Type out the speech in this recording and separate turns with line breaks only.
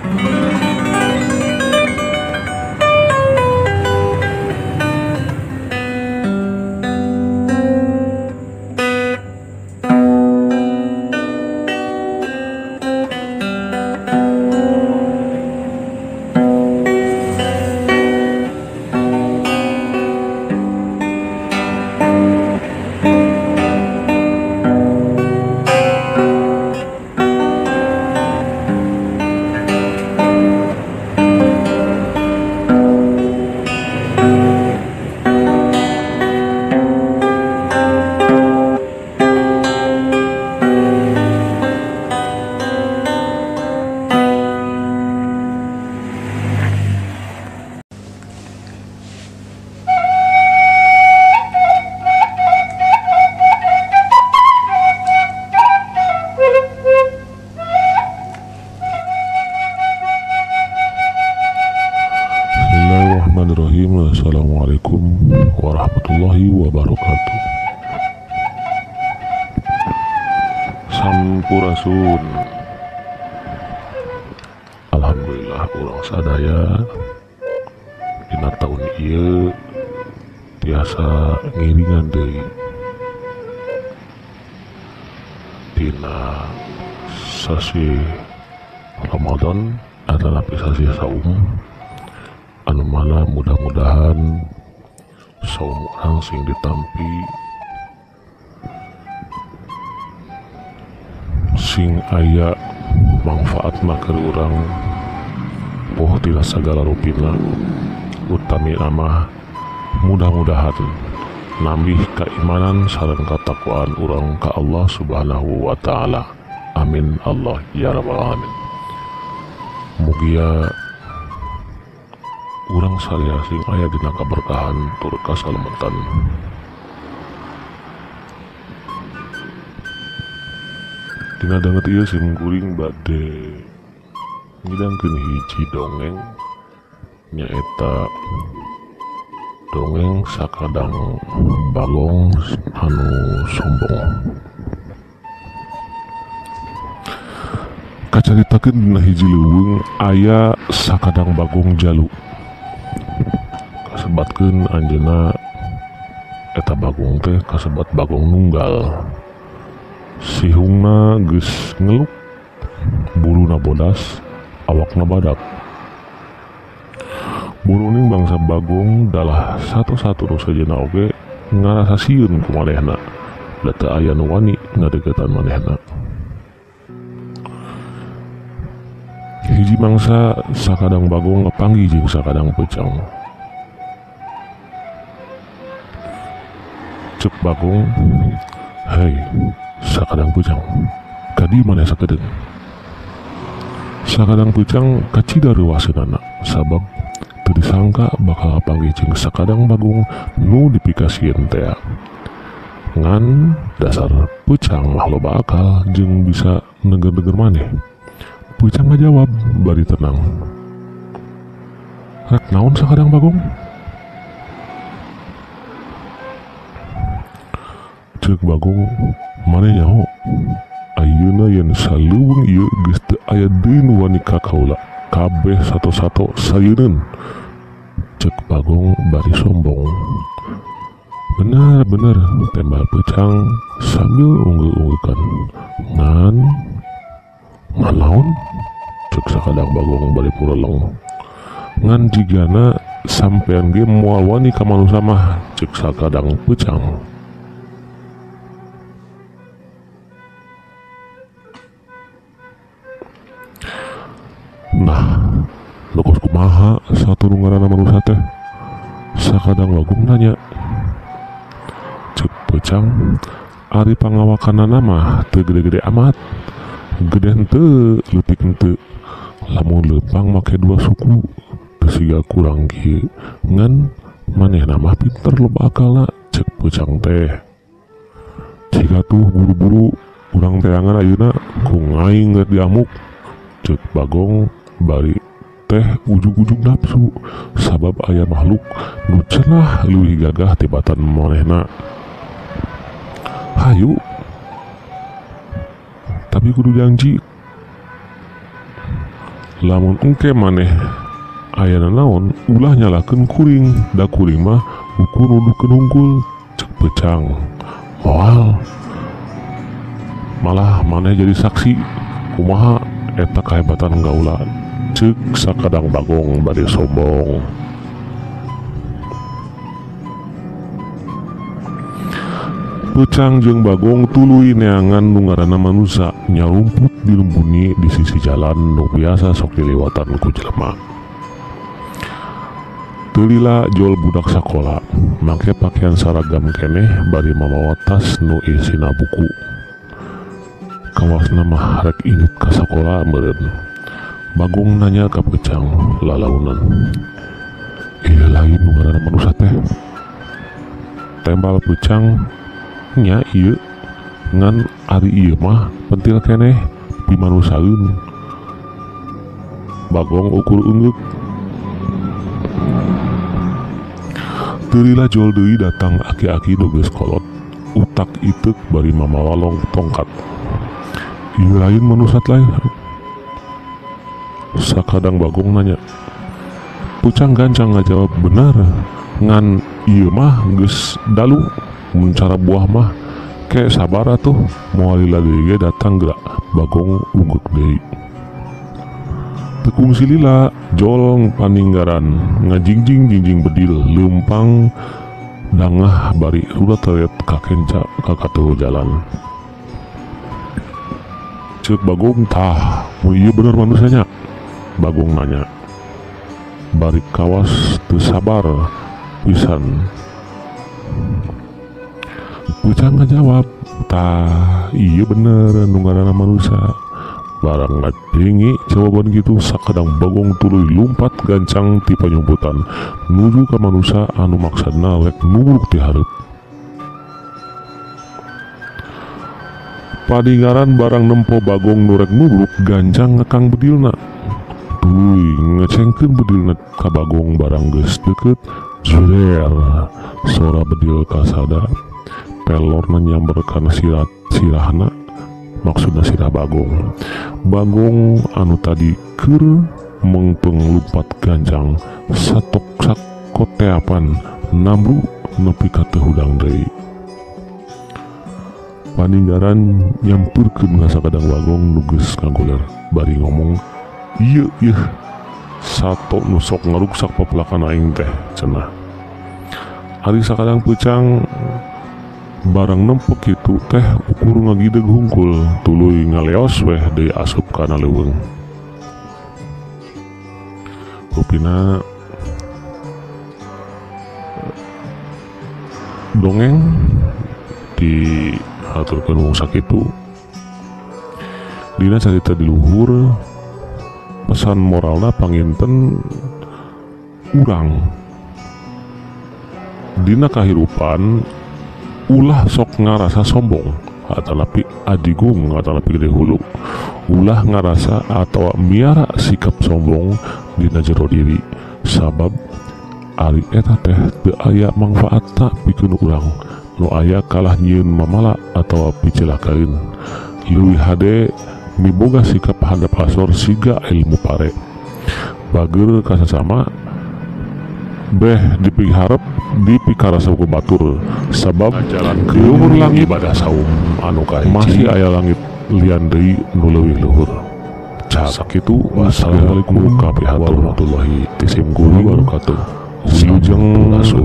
Bismillahirrahmanirrahim. Assalamualaikum warahmatullahi wabarakatuh. Sampurasun. Alhamdulillah urang sadaya dina taun ieu tiasa ngiringan deui dina sasih Ramadan atanapi sasih saum, anu mana mudah-mudahan saum urang sing ditampi, sing aya manfaatna keur urang poh tina sagala rupina, utami mah mudah-mudahan nambih keimanan sareng katakwaan urang ka Allah Subhanahu wa taala. Amin Allah ya rabbal alamin. Mugia urang sadaya sing aya dina kaberkahan tur kasalemetan. Dina danget ieu sim kuring bade ngidangkeun hiji dongeng, nyaeta dongeng Sakadang Bagong anu sombong. Kacaritakeun dina hiji leuweung aya sakadang bagong jalu. Kasebatkeun anjeunna eta bagong teh kasebat bagong nunggal. Sihungna geus ngeluk, buluna bodas, awakna badak. Buruning bangsa bagong dalah satu-satu nu sejenna oge ngarasa sieun ku manehna, da teu aya nu wani ngadeukeutan manehna. Hiji mangsa sakadang bagong ngapanggih jeung sakadang peucang. Cek bagong, "Hei, sakadang peucang, ka dieu maneh sakedeung?" Sakadang peucang kacida reuwaseunana, sabab teu disangka bakal kapanggih jeung sakadang bagong nu dipikasieun tea. Ngan dasar peucang mah loba akal jeung bisa neger-neger maneh. Peucang ngajawab bari tenang, "Rek naon sakadang bagong?" Ceuk bagong, "Maneh nyaho, ayeuna yen saleuweung ieu geus teu aya deui nu wani ka kaula, kabeh sato-sato sayeuneun." Ceuk bagong bari sombong. "Bener-bener," tembal peucang sambil unggul-unggulkan. "Ngan ngan naon?" Ceuk sakadang bagong bari pureleng. "Ngan jigana sampean ge moal wani ka manusa mah," ceuk sakadang peucang. Nah, nu kos kumaha satu nu ngaranna manusa teh? Sakadang bagong nanya. Ceuk peucang, "Ari pangawakanana mah teu gede-gede amat. Gede henteu, leutik henteu. Lamun leumpang make dua suku, teu siga kurang kieu. Ngan manehna mah pinter loba akalna," ceuk peucang teh. "Ciga tuh buru-buru urang teangan ayeuna ku ngaing rek diamuk," ceuk bagong bari teh ujug-ujug nafsu sabab aya makhluk nu cenah leuwih gagah tibatan manehna. "Hayu, tapi kudu janji Lamun engke maneh aya nanaon ulah nyalakeun kuring, da kuring mah ukur nuduhkeun hungkul, cek Peucang. Moal. Malah maneh jadi saksi kumaha eta kahebatan gaula, cek Sakadang Bagong bari sombong. Peucang jeung Bagong tuluy neangan nu ngaranna manusa nyarumput dilumpuni di sisi jalan nu biasa sok diliwatan ku jelema. Teu lila jol budak sakola make pakaian saragam keneh bari mamawa tas nu isina buku. Kawasna mah rek indit ka sakola meureun. Bagong nanya ka Peucang lalaunan. Ieu lain nu ngaranna manusa teh. Tembal Peucang, nya ieu ngan ari ieu mah pentil keneh pimanusaeun. Bagong ukur ungeuk. Teu lila jol deui datang aki-aki nu geus kolot, utak iteuk bari mamawa tongkat. Ieu lain manusa lain. Sakadang Bagong nanya. Peucang gancang ngajawab, bener ngan ieu mah geus dalu, mun cara buah mah ke sabar atuh, moal lila deui ge datang geura. Bagong ungeuk deui. Teu kungsi lila jol paninggaran ngajingjing-jingjing bedil leumpang dangah bari rudat teret ka kenca ka katuhu jalan. Ceuk Bagong, tah mun ieu bener manusanya? Bagong nanya. Bari kawas teu sabar pisan. Peucang ngajawab, tah ieu bener nu ngaranna manusa. Barang ngadenge jawaban kitu, Sakadang Bagong tuluy lumpat gancang ti panyumputan nuju ka manusa anu maksadna rek nubruk ti hareup. Padingaran barang nempo Bagong nu rek nubruk gancang ngekang bedilna. Tuluy ngecengkeun bedilna ka Bagong barang geus deukeut, zurer sora bedil kasada. Pelorna nyamber kana sirahna, maksudna sirah Bagong. Bagong anu tadi keur mengpeng lumpat gancang satok sakoteapan nambru nepi ka teu hudang deui. Paninggaran nyampurkeun ka Sakadang Bagong nu geus ngagoler bari ngomong, ieu ieu sato nu sok ngaruksak pepelakan aing teh cenah. Ari Sakadang Peucang barang nempo kitu teh ukur ngagideg hungkul, tuluy ngaleos weh deui asup kana leuweung. Rupina dongeng dihaturkeun wong sakitu. Dina carita di luhur pesan moralna panginten urang dina kahirupan ulah sok ngarasa sombong atanapi adigung atanapi gede hulu. Ulah ngarasa atau miara sikap sombong dina jero diri, sabab ari eta teh teu aya mangfaatna pikeun urang nu aya kalah nyieun mamala atawa picilakaeun. Leuwih hade miboga sikap handap asor siga ilmu pare, bager ka sasama beh dipiharep dipikarasa ku batur, sabab di luhur langit ibadah saum anu kahiji masih aya langit lian deui nu leuwih luhur. Sakitu, wassalamualaikum warahmatullahi wabarakatuh. Wilujeng asuh.